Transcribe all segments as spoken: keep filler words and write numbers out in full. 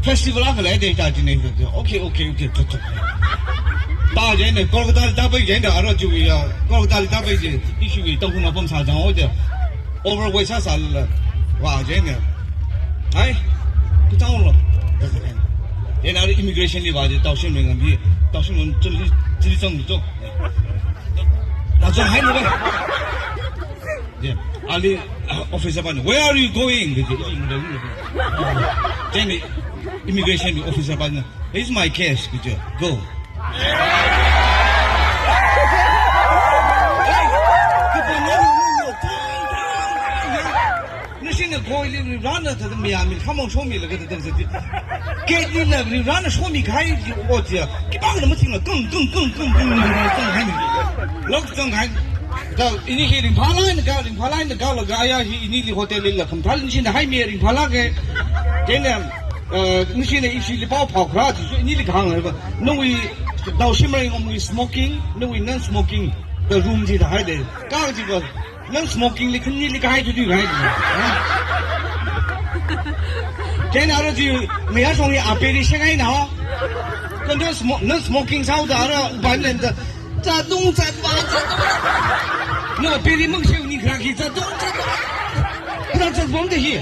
Festival akha leida, da jina. Okay, okay, okay, chot, chot. Da jina, Kolkata li da pai jina, ara chiwui ya, Kolkata li da pai jina, ishiwui Tangkhul apam sāchang haoda. Overweight sāsālala, vā jina. Hai, kachang lo. Jina ara immigration li vā jina, Thaoshimreng ngami, Thaoshimreng chili, chili chang to. Da chang haina ba. Yeah. Ali, uh, officer pana, "Where are you going?" Kaji, "Jina, immigration officer pana, 'It's my case,'" kaji, "Go." Nashina koi li rana tata mi ami khamong shomi la kata tang sati. Kei li la rana shomi kahai ji o tia. Kibang na mating la kung, kung, kung, kung, kung, kung, kung, hai ni. Lok chang hai. Da ini hi ringphālāk eina ka, ringphālāk eina kala ka aya hi inili hotel lila khamathā eina shina haimi ringphālāka. Jina, eh, nashina ishili pao phao kharā chi, inili kahāng haiba. Nawui Thaoshimreng ngami smoking, nawui non-smoking, da room jida haida. Ka jiba, non-smoking li khani li kahai tu tu hai. Jina ara chi, mayashong hi a biri shengai na. Ka non-smo-, non-smoking sāhaoda ara, uban lenda. Chātung chātva chātung. No, biri mang sheu ni kharā ki chātung chātva. Kharā chātva da hi.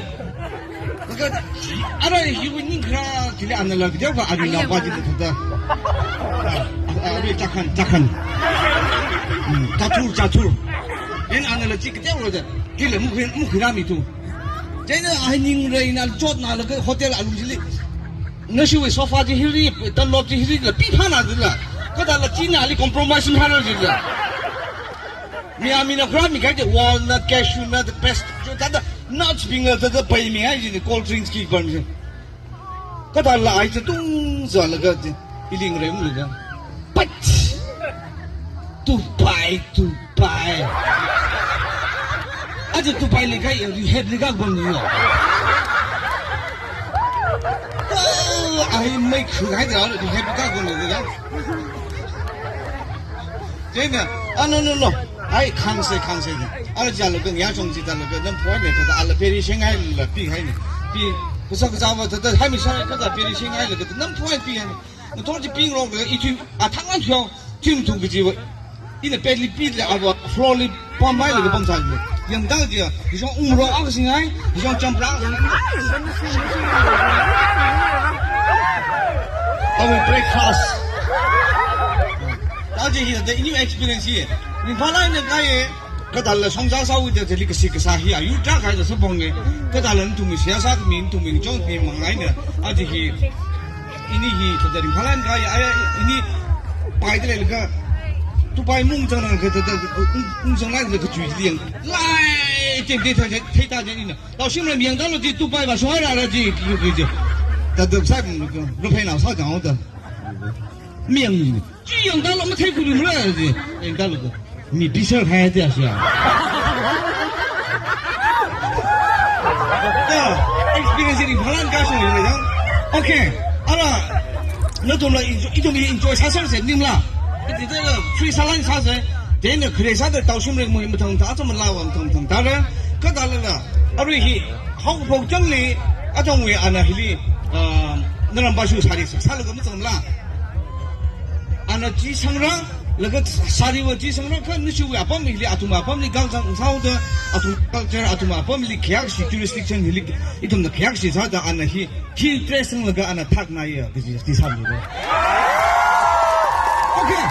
Laga, ara hiwui ningkharā chili anala kateokha arui naopa chili thāda. Ah, ah, arui chākhan, chākhan. Hmm, chatur, chatur. Ina anala chi kateokha da. Chili mukhui, mukhui rāmi tu. Jina ai ning rei na chotna laga hotel alung chili. Nashiwui sofa chi hili, tanlop chi hili la piphāna jila. Kathāla china ali compromise maharar jila. Mi amina kharā mi kahai chi walnut, cashew nut, pistachio, thāda nuts bing la thāda paimi hai chi, cold drinks ki ban chi. Kathāla ai chātung zalaga chi, ili ngarem laga. Pat! Dubai, Dubai. Aja Dubai li kai rehab li kapam ni yo. Oh, ai mai khu hai da rehab li kapam ni ya. Jina, ah, no, no, no. Ai, khangse, khangse ni. Ara jalo kang ya chong ji jalo kang nam point ne, thāda ala biri shengai la pi hai ni. Pi, kusa kusa va thāda haimi sā kathā biri shengai la kathā nam point pi hai ni. Ngathor chi ping rong le, ichi, athang an thiao, chim thung kaji va. Ina bed li pi le, ava floor li pam mai le, pam sa le. Yangda dia, hishong umrong ang singai, hishong champra. Our breakfast. Taji hi, the new experience hi. Ringphālāk eina kai, kathāla shongza sāhaoda, chili kasi kasā hi, ayu ta kai da sabong ne. Kathāla nathumwui seihā sākhami, nathumwui chong mi mangai ne. Aji hi, ini hi, thāda ringphālāk eina kai, aya, ini, pai da lei laga, Dubai mung chang laga, thāda, mung, mung chang laga, laga chui liang. Lai, tem de thai, thai ta je ina. Thaoshimreng mi yangda lo chi Dubai va shong ra ra chi, chi, chi, chi. Thāda sai mung, lo phai nao sāchang haoda. Mi yang ni. Chi yangda lo mathei khuilu mara chi. Yangda lo. Mi picture khai tia sia. Ya, experience ringphālāk eina kashung ni ya. Okay. Ara, nathumla enjoy, ithum enjoy sāsāse ningla. Ithumla free sālāk sāse. Then khare sāda Thaoshimreng mui mathang ta, atam la wa mathang mathang ta re. Kathālala. Arui hi, haophok changli, atamwui ana hili, ah, narampa shu sari sālaga mazangla. Ana chi sangra, laga sari va chi sangra, kha nashiwui apam hili, athum apamli galzang sāhaoda, athum culture, athum apamli khayākshi jurisdiction hili, ithumna khayākshi sāda ana hi, hi dress sanglaga ana thakna ya, kaji, chi sāmi ko. Okay.